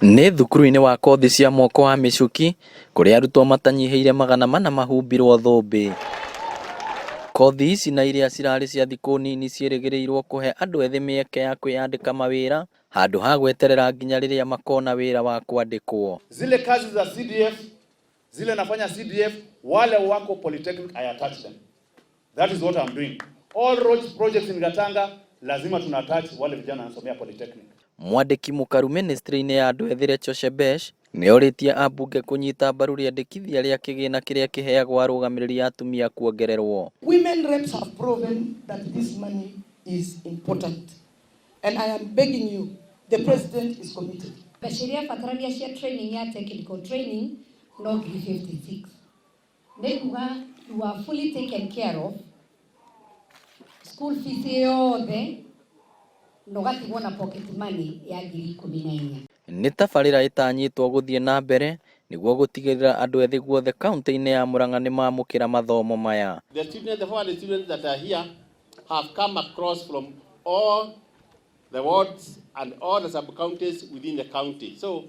Nĩ thukuru-inĩ wa kothi cia moko wa Michuki kũrĩa arutwo matanyihĩire 400 mahumbirwo thũmbĩ. Kothi ici na iria cirarĩ cia thikũ nini ciĩrĩgĩrĩirwo kũhe andũ ethĩ mĩeke ya kwĩyandĩka mawĩra handũ ha gweterera nginya rĩrĩa makona wĩra wa kwandĩkwo. Zile kazi za CDF, zile nafanya CDF, wale wako polytechnic, I attach them. That is what I'm doing. All roads projects in Gatanga lazima tuna attach wale vijana wanasomea polytechnic. Mwandĩki mũkaru ministry-inĩ ya andũ ethĩ Rachel Shebesh nĩorĩtie ambunge kũnyita mbaru rĩendekithia rĩa kĩgĩna kĩrĩa kĩheagwo arũgamĩrĩri a atumia kuongererwo. Women reps have proven that this money is important. And I am begging you, the president is committed. Mbeca iria batarania cia training ya technical training no 56,000. Nĩ kuga you are fully taken care of, school fees yothe, na ũgatigwo na pocket money ya 14,000. Nĩ tabarĩra ĩtanyĩtwo gũthiĩ na mbere nĩguo gũtigĩrĩra andũ ethĩ guothe kaunti-inĩ ya Murang'a nĩmamũkĩra mathomo maya. The students, the 400 students that are here have come across from all the wards and all the sub-counties within the county. So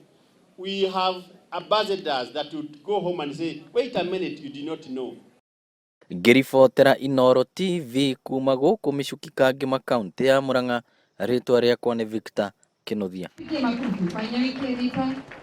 we have ambassadors that would go home and say, "Wait a minute, you did not know." Ngĩribotera Inooro TV kuma gũkũ Michuki Kangema, kaunti ya Murang'a, rĩtwa rĩakwa nĩ Victor Kinuthia. Pigie makofi.